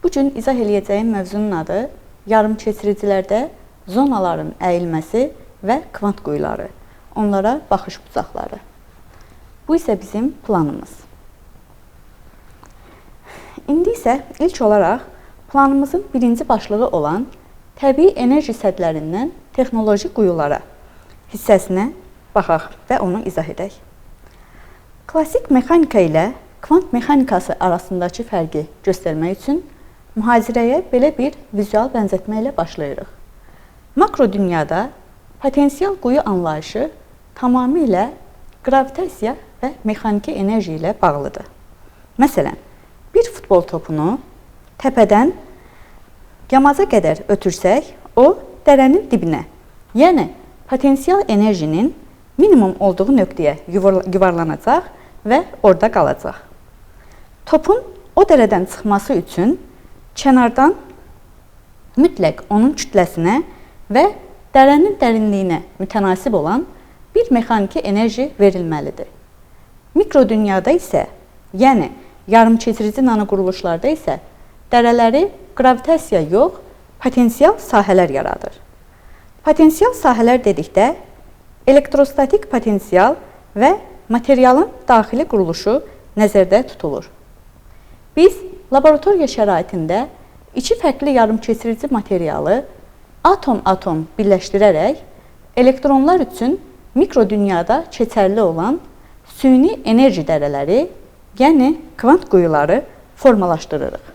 Bu gün izah eləyəcəyim mövzunun adı yarımkeçiricilərdə zonaların əyilməsi və kvant quyuları, onlara baxış bucaqları. Bu isə bizim planımız. İndi isə ilk olaraq planımızın birinci başlığı olan təbii enerji sədlərindən texnoloji quyulara hissəsinə baxaq və onu izah edək. Klassik mexanika ilə kvant mexanikası arasındakı fərqi göstərmək üçün mühazirəyə belə bir vizual bənzətmə ilə başlayırıq. Makro dünyada potensial quyu anlayışı tamamilə qravitasiya və mexaniki enerji ilə bağlıdır. Məsələn, bir futbol topunu təpədən yamaca qədər ötürsək, o dərənin dibinə, yəni potensial enerjinin minimum olduğu nöqtəyə yuvarlanacaq və orada qalacaq. Topun o dərədən çıxması üçün kənardan mütləq onun kütləsinə və dərənin dərinliyinə mütənasib olan bir mexaniki enerji verilməlidir. Mikro dünyada isə, yəni yarımkeçirici nanoquruluşlarda isə dərələri qravitasiya yox, potensial sahələr yaradır. Potensial sahələr dedikdə elektrostatik potensial və materialın daxili quruluşu nəzərdə tutulur. Biz laboratoriya şəraitində iki fərqli yarımkeçirici materialı atom-atom birləşdirərək elektronlar üçün mikro dünyada keçərli olan süni enerji dərələri, yəni kvant quyuları formalaşdırırıq.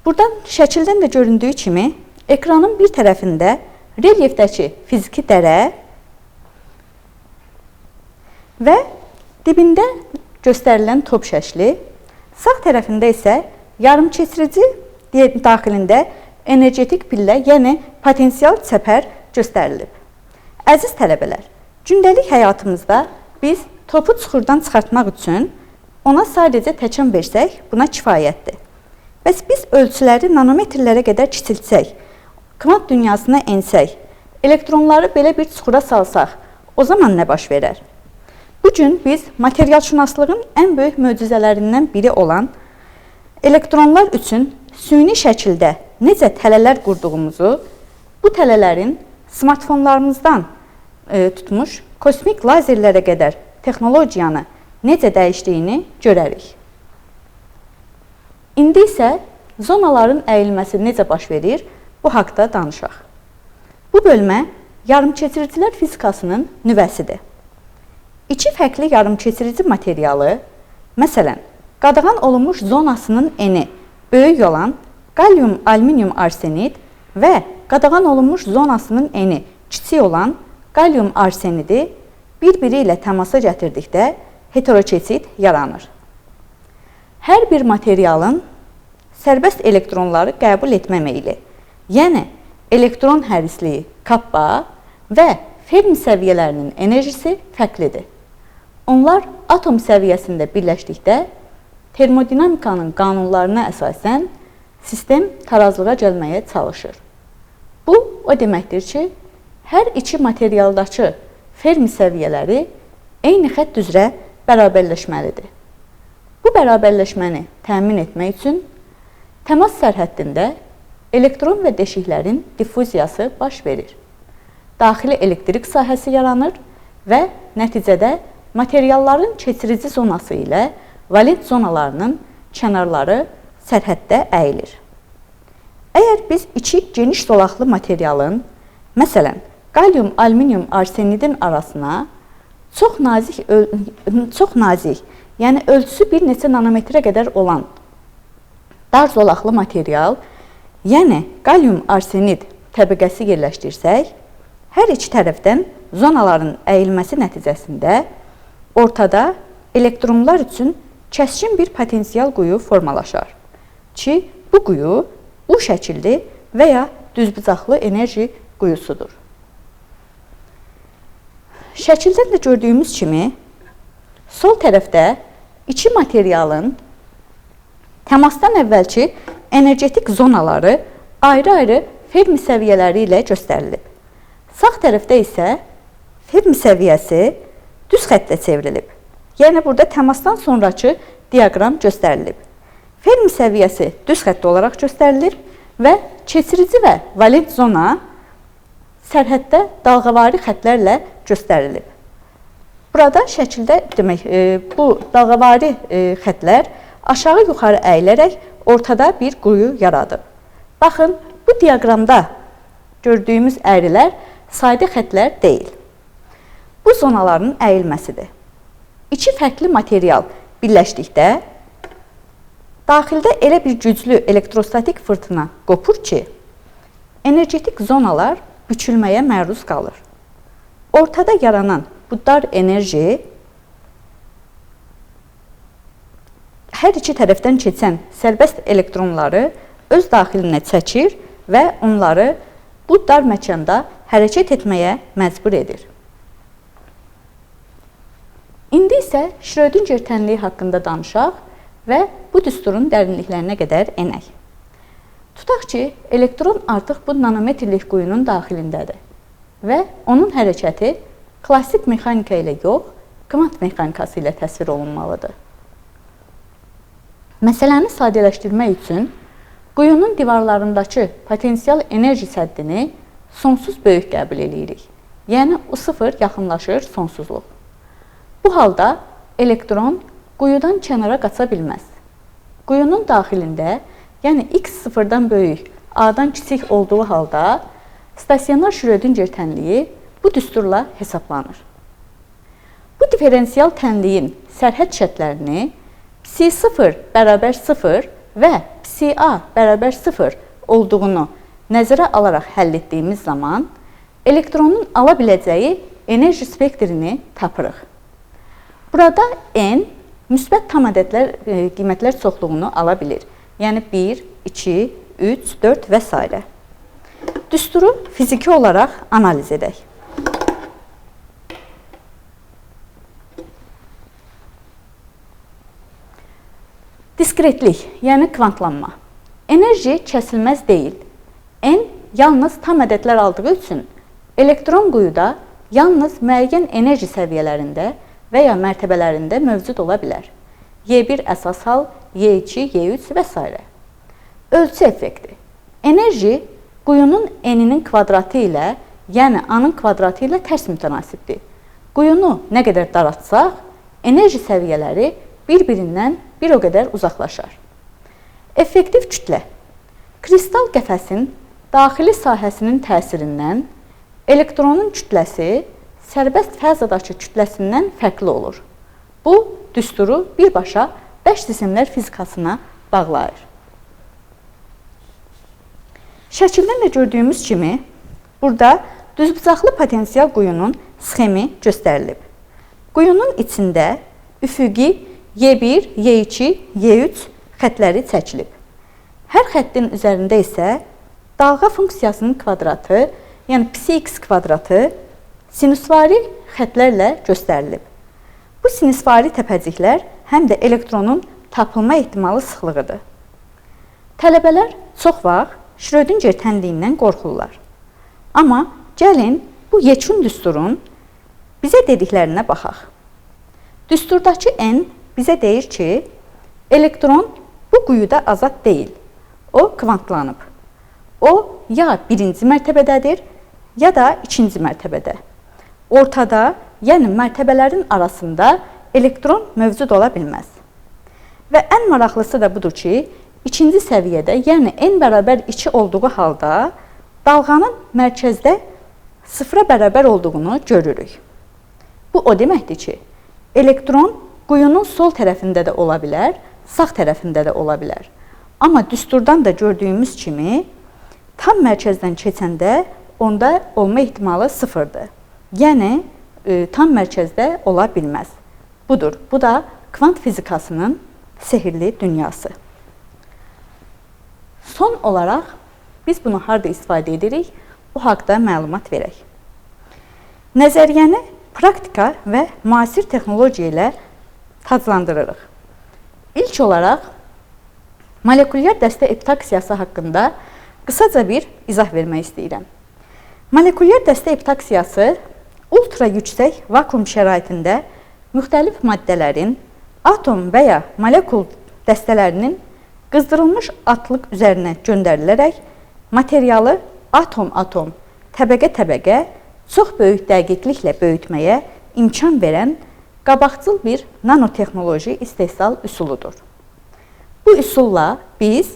Buradan şəkildən də göründüyü kimi ekranın bir tərəfində relyefdəki fiziki dərə və dibində göstərilən top şəkli, sağ tərəfində isə yarımkeçirici daxilində energetik pillə, yəni potensial çəpər göstərilib. Əziz tələbələr, gündəlik həyatımızda biz topu çuxurdan çıxartmaq üçün ona sadəcə təkan versək, buna kifayətdir. Bəs biz ölçüləri nanometrlərə qədər kiçiltsək, kvant dünyasına ensək, elektronları belə bir çuxura salsaq, o zaman nə baş verər? Bu gün biz materialşünaslığın ən böyük möcüzələrindən biri olan elektronlar üçün süni şəkildə necə tələlər qurduğumuzu, bu tələlərin smartfonlarımızdan tutmuş kosmik lazerlərə qədər texnologiyanı necə dəyişdiyini görərik. İndi isə zonaların əyilməsi necə baş verir, bu haqda danışaq. Bu bölmə yarımkeçiricilər fizikasının nüvəsidir. İki fərqli yarımkeçirici materialı, məsələn, qadağan olunmuş zonasının eni böyük olan qalyum alüminium arsenid və qadağan olunmuş zonasının eni kiçik olan qalyum arsenidi bir-biri ilə təmasa gətirdikdə heterokeçid yaranır. Hər bir materialın sərbəst elektronları qəbul etmə meyli, yəni elektron hərisliyi kappa və Fermi səviyyələrinin enerjisi fərqlidir. Onlar atom səviyyəsində birləşdikdə termodinamikanın qanunlarına əsasən sistem tarazlığa gəlməyə çalışır. Bu, o deməkdir ki, hər iki materialdakı Fermi səviyyələri eyni xətt üzrə bərabərləşməlidir. Bu bərabərləşməni təmin etmək üçün təmas sərhəddində elektron və deşiklərin diffuziyası baş verir. Daxili elektrik sahəsi yaranır və nəticədə materialların keçirici zonası ilə valent zonalarının kənarları sərhəddə əyilir. Əgər biz iki geniş zolaqlı materialın, məsələn, qalyum alüminium arsenidin arasına çox nazik, yəni ölçüsü bir neçə nanometrə qədər olan dar zolaqlı material, yəni qalyum arsenid təbəqəsi yerləşdirsək, hər iki tərəfdən zonaların əyilməsi nəticəsində ortada elektronlar üçün kəskin bir potensial quyu formalaşar ki, bu quyu U şəkilli və ya düzbucaqlı enerji quyusudur. Şəkildən də gördüyümüz kimi, sol tərəfdə iki materialın təmasdan əvvəlki energetik zonaları ayrı-ayrı Fermi səviyyələri ilə göstərilib. Sağ tərəfdə isə Fermi səviyyəsi düz xəttə çevrilib. Yəni burada təmasdan sonrakı diaqram göstərilib. Fermi səviyyəsi düz xətti olaraq göstərilir və keçirici və valent zona sərhəddə dalğavari xətlərlə göstərilib. Burada şəkildə demək, bu dalğavari xətlər aşağı-yuxarı əyilərək ortada bir quyu yaradıb. Baxın, bu diaqramda gördüyümüz əyrilər sadə xətlər deyil. Bu zonaların əyilməsidir. İki fərqli material birləşdikdə daxildə elə bir güclü elektrostatik fırtına qopur ki, energetik zonalar bükülməyə məruz qalır. Ortada yaranan bu dar enerji hər iki tərəfdən keçən sərbəst elektronları öz daxilinə çəkir və onları bu dar məkanda hərəkət etməyə məcbur edir. İndi isə Şrödinger tənliyi haqqında danışaq və bu düsturun dərinliklərinə qədər enək. Tutaq ki, elektron artıq bu nanometrlik quyunun daxilindədir və onun hərəkəti klassik mexanika ilə yox, kvant mexanikası ilə təsvir olunmalıdır. Məsələni sadələşdirmək üçün quyunun divarlarındakı potensial enerji səddini sonsuz böyük qəbul eləyirik. Yəni U0 yaxınlaşır sonsuzluq. Bu halda elektron quyudan kənara qaça bilməz. Quyunun daxilində, yəni x sıfırdan böyük, a-dan kiçik olduğu halda stasionar Şrödinger tənliyi bu düsturla hesablanır. Bu diferensial tənliyin sərhəd şərtlərini psi0 bərabər 0 və psi-a bərabər 0 olduğunu nəzərə alaraq həll etdiyimiz zaman elektronun ala biləcəyi enerji spektrini tapırıq. Burada n müsbət tam ədədlər, qiymətlər çoxluğunu ala bilir. Yəni 1, 2, 3, 4 və s. Düsturu fiziki olaraq analiz edək. Diskretlik, yəni kvantlanma. Enerji kəsilməz deyil. N yalnız tam ədədlər aldığı üçün elektron quyuda yalnız müəyyən enerji səviyyələrində və ya mərtəbələrində mövcud ola bilər. Y1 əsas hal, Y2, Y3 və s. Ölçü effekti. Enerji quyunun N-inin kvadratı ilə, yəni A-nın kvadratı ilə tərs mütənasibdir. Quyunu nə qədər daraltsaq, enerji səviyyələri bir-birindən bir o qədər uzaqlaşar. Effektiv kütlə. Kristal qəfəsin daxili sahəsinin təsirindən elektronun kütləsi sərbəst fazadakı kütləsindən fərqli olur. Bu, düsturu birbaşa bərk cisimlər fizikasına bağlayır. Şəkildən də gördüyümüz kimi, burada düzbucaqlı potensial quyunun sxemi göstərilib. Quyunun içində üfüqi Y1, Y2, Y3 xətləri çəkilib. Hər xəttin üzərində isə dalğa funksiyasının kvadratı, yəni psi-x kvadratı sinusvari xətlərlə göstərilib. Bu sinusvari təpəciklər həm də elektronun tapılma ehtimalı sıxlığıdır. Tələbələr çox vaxt Şrödinger tənliyindən qorxurlar. Amma gəlin bu yekun düsturun bizə dediklərinə baxaq. Düsturdakı n bizə deyir ki, elektron bu quyuda azad deyil, o kvantlanıb. O ya birinci mərtəbədədir, ya da ikinci mərtəbədə. Ortada, yəni mərtəbələrin arasında elektron mövcud ola bilməz. Və ən maraqlısı da budur ki, ikinci səviyyədə, yəni n bərabər 2 olduğu halda dalğanın mərkəzdə sıfıra bərabər olduğunu görürük. Bu o deməkdir ki, elektron quyunun sol tərəfində də ola bilər, sağ tərəfində də ola bilər. Amma düsturdan da gördüyümüz kimi, tam mərkəzdən keçəndə onda olma ehtimalı sıfırdır. Yəni, tam mərkəzdə ola bilməz. Budur. Bu da kvant fizikasının sehirli dünyası. Son olaraq biz bunu harda istifadə edirik, o haqda məlumat verək. Nəzəriyyəni praktika və müasir texnologiya ilə taclandırırıq. İlk olaraq molekulyar dəstə epitaksiyası haqqında qısaca bir izah vermək istəyirəm. Molekulyar dəstə epitaksiyası ultra yüksək vakuum şəraitində müxtəlif maddələrin Atom və ya molekul dəstələrinin qızdırılmış atlıq üzərinə göndərilərək materialı atom-atom, təbəqə-təbəqə çox böyük dəqiqliklə böyütməyə imkan verən qabaqcıl bir nanotexnoloji istehsal üsuludur. Bu üsulla biz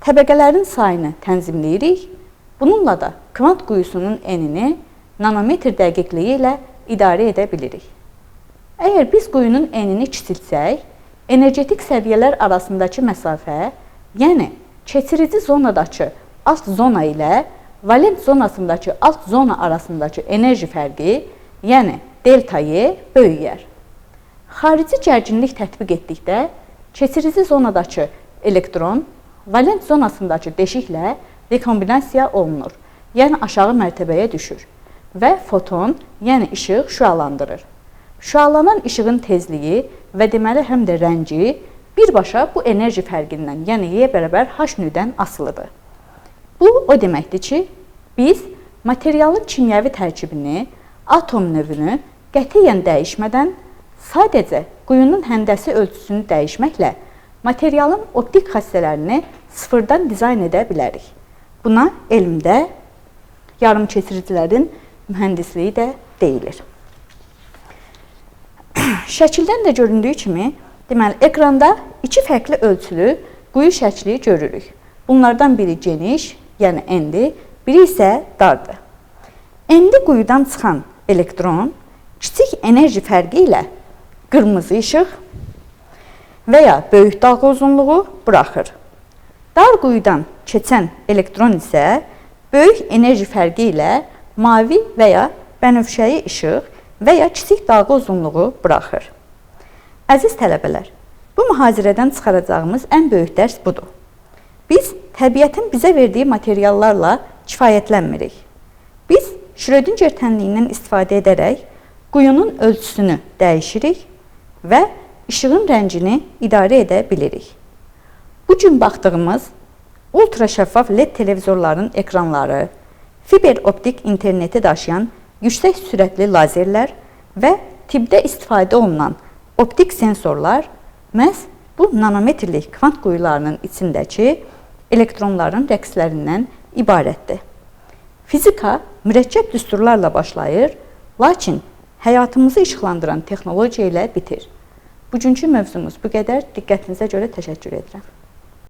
təbəqələrin sayını tənzimləyirik, bununla da kvant quyusunun enini nanometr dəqiqliyi ilə idarə edə bilirik. Əgər biz quyunun enini kiçiltsək, energetik səviyyələr arasındakı məsafə, yəni keçirici zonadakı alt zona ilə valent zonasındakı alt zona arasındakı enerji fərqi, yəni delta Y böyüyər. Xarici gərginlik tətbiq etdikdə keçirici zonadakı elektron valent zonasındakı deşiklə rekombinasiya olunur, yəni aşağı mərtəbəyə düşür və foton, yəni işıq şüalandırır. Şüalanan işığın tezliyi və deməli həm də rəngi birbaşa bu enerji fərqindən, yəni Y bərabər H nü-dən asılıdır. Bu o deməkdir ki, biz materialın kimyəvi tərkibini, atom növünü qətiyyən dəyişmədən, sadəcə quyunun həndəsi ölçüsünü dəyişməklə materialın optik xassələrini sıfırdan dizayn edə bilərik. Buna elmdə yarımkeçiricilərin mühəndisliyi də deyilir. Şəkildən də göründüyü kimi, deməli, ekranda iki fərqli ölçülü quyu şəkli görürük. Bunlardan biri geniş, yəni enli, biri isə dardır. Enli quyudan çıxan elektron kiçik enerji fərqi ilə qırmızı işıq və ya böyük dalğa uzunluğu buraxır. Dar quyudan keçən elektron isə böyük enerji fərqi ilə mavi və ya bənövşəyi işıq və ya kiçik dalğa uzunluğu buraxır. Əziz tələbələr, bu mühazirədən çıxaracağımız ən böyük dərs budur. Biz təbiətin bizə verdiyi materiallarla kifayətlənmirik. Biz Şrödinger tənliyindən istifadə edərək quyunun ölçüsünü dəyişirik və işığın rəngini idarə edə bilirik. Bu gün baxdığımız ultra şəffaf LED televizorların ekranları, fiber optik interneti daşıyan yüksək sürətli lazerlər və tibbdə istifadə olunan optik sensorlar məhz bu nanometrlik kvant quyularının içindəki elektronların rəqslərindən ibarətdir. Fizika mürəkkəb düsturlarla başlayır, lakin həyatımızı işıqlandıran texnologiya ilə bitir. Bugünkü mövzumuz bu qədər. Diqqətinizə görə təşəkkür edirəm.